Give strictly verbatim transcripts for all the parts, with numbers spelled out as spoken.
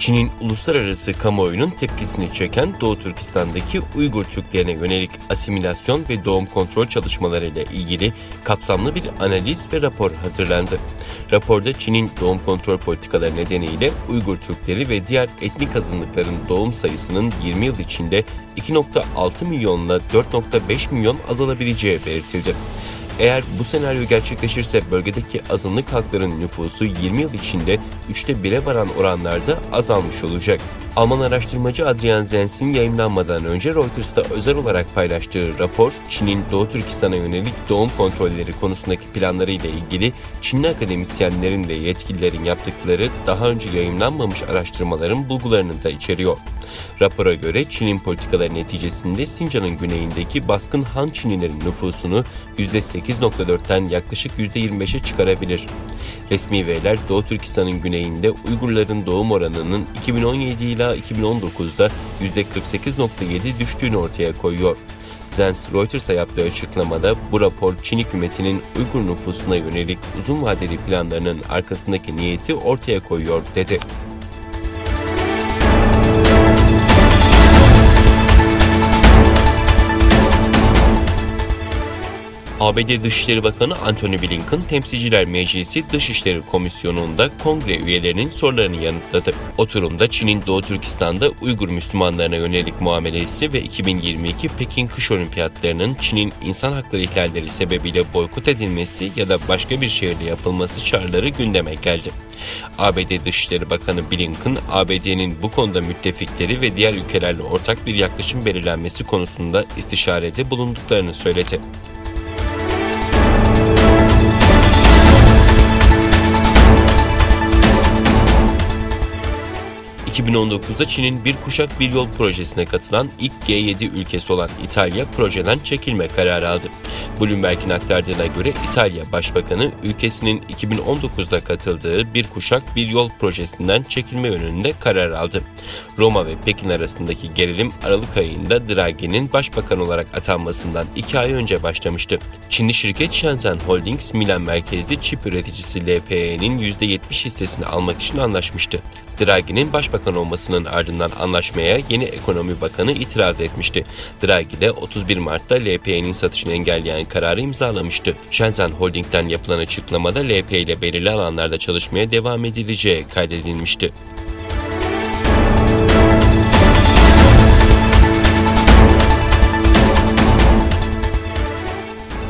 Çin'in uluslararası kamuoyunun tepkisini çeken Doğu Türkistan'daki Uygur Türklerine yönelik asimilasyon ve doğum kontrol çalışmaları ile ilgili kapsamlı bir analiz ve rapor hazırlandı. Raporda Çin'in doğum kontrol politikaları nedeniyle Uygur Türkleri ve diğer etnik azınlıkların doğum sayısının yirmi yıl içinde iki nokta altı milyonla dört nokta beş milyon azalabileceği belirtildi. Eğer bu senaryo gerçekleşirse bölgedeki azınlık halkların nüfusu yirmi yıl içinde üçte bire varan oranlarda azalmış olacak. Alman araştırmacı Adrian Zenz'in yayımlanmadan önce Reuters'ta özel olarak paylaştığı rapor, Çin'in Doğu Türkistan'a yönelik doğum kontrolleri konusundaki planları ile ilgili Çinli akademisyenlerin ve yetkililerin yaptıkları daha önce yayımlanmamış araştırmaların bulgularını da içeriyor. Rapora göre Çin'in politikaları neticesinde Sincan'ın güneyindeki baskın Han Çinlilerin nüfusunu yüzde sekiz nokta dörtten yaklaşık yüzde yirmi beşe çıkarabilir. Resmi veriler Doğu Türkistan'ın güneyinde Uygurların doğum oranının iki bin on yedi ila iki bin on dokuzda yüzde kırk sekiz nokta yedi düştüğünü ortaya koyuyor. Zenz Reuters'a yaptığı açıklamada bu rapor Çin hükümetinin Uygur nüfusuna yönelik uzun vadeli planlarının arkasındaki niyeti ortaya koyuyor dedi. A B D Dışişleri Bakanı Antony Blinken Temsilciler Meclisi Dışişleri Komisyonu'nda kongre üyelerinin sorularını yanıtladı. Oturumda Çin'in Doğu Türkistan'da Uygur Müslümanlarına yönelik muamelesi ve iki bin yirmi iki Pekin Kış Olimpiyatlarının Çin'in insan hakları ihlalleri sebebiyle boykot edilmesi ya da başka bir şehirde yapılması çağrıları gündeme geldi. A B D Dışişleri Bakanı Blinken, A B D'nin bu konuda müttefikleri ve diğer ülkelerle ortak bir yaklaşım belirlenmesi konusunda istişarede bulunduklarını söyledi. iki bin on dokuzda Çin'in Bir Kuşak Bir Yol projesine katılan ilk G yedi ülkesi olan İtalya projeden çekilme kararı aldı. Bloomberg'in aktardığına göre İtalya Başbakanı ülkesinin iki bin on dokuzda katıldığı Bir Kuşak Bir Yol projesinden çekilme yönünde karar aldı. Roma ve Pekin arasındaki gerilim Aralık ayında Draghi'nin başbakan olarak atanmasından iki ay önce başlamıştı. Çinli şirket Shenzhen Holdings, Milan merkezli çip üreticisi L P E'nin yüzde yetmiş hissesini almak için anlaşmıştı. Draghi'nin başbakan olmasının ardından anlaşmaya yeni ekonomi bakanı itiraz etmişti. Draghi de otuz bir Mart'ta L P E'nin satışını engelleyen kararı imzalamıştı. Shenzhen Holding'den yapılan açıklamada L P E ile belirli alanlarda çalışmaya devam edileceği kaydedilmişti.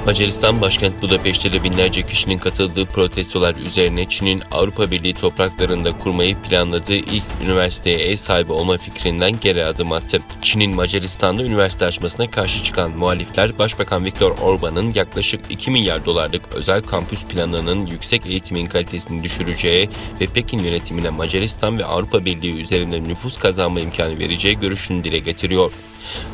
Macaristan başkent Budapeşte de binlerce kişinin katıldığı protestolar üzerine Çin'in Avrupa Birliği topraklarında kurmayı planladığı ilk üniversiteye ev sahibi olma fikrinden geri adım attı. Çin'in Macaristan'da üniversite açmasına karşı çıkan muhalifler, Başbakan Viktor Orban'ın yaklaşık iki milyar dolarlık özel kampüs planının yüksek eğitimin kalitesini düşüreceği ve Pekin yönetimine Macaristan ve Avrupa Birliği üzerinde nüfus kazanma imkanı vereceği görüşünü dile getiriyor.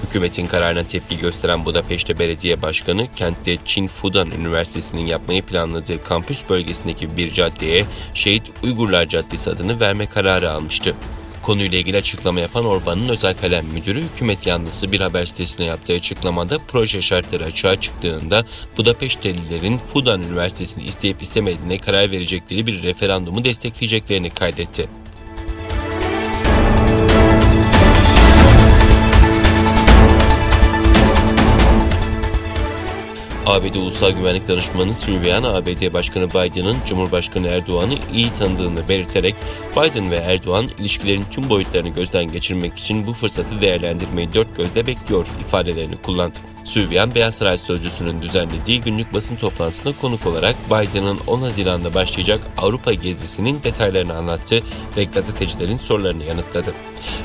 Hükümetin kararına tepki gösteren Budapeşte Belediye Başkanı, kentte Çin Fudan Üniversitesi'nin yapmayı planladığı kampüs bölgesindeki bir caddeye Şehit Uygurlar Caddesi adını verme kararı almıştı. Konuyla ilgili açıklama yapan Orban'ın özel kalem müdürü, hükümet yanlısı bir haber sitesine yaptığı açıklamada, proje şartları açığa çıktığında Budapeştelilerin Fudan Üniversitesi'ni isteyip istemediğine karar verecekleri bir referandumu destekleyeceklerini kaydetti. A B D Ulusal Güvenlik Danışmanı Sylvian, A B D Başkanı Biden'ın Cumhurbaşkanı Erdoğan'ı iyi tanıdığını belirterek, Biden ve Erdoğan ilişkilerin tüm boyutlarını gözden geçirmek için bu fırsatı değerlendirmeyi dört gözle bekliyor ifadelerini kullandı. Sylvian, Beyaz Saray sözcüsünün düzenlediği günlük basın toplantısına konuk olarak Biden'ın on Haziran'da başlayacak Avrupa gezisinin detaylarını anlattı ve gazetecilerin sorularını yanıtladı.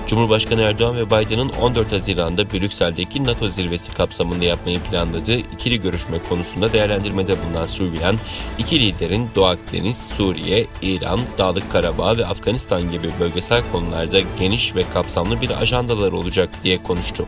Cumhurbaşkanı Erdoğan ve Biden'ın on dört Haziran'da Brüksel'deki NATO zirvesi kapsamında yapmayı planladığı ikili görüşme konusunda değerlendirmede bulunan Sylvian, iki liderin Doğu Akdeniz, Suriye, İran, Dağlık Karabağ ve Afganistan gibi bölgesel konularda geniş ve kapsamlı bir ajandaları olacak diye konuştu.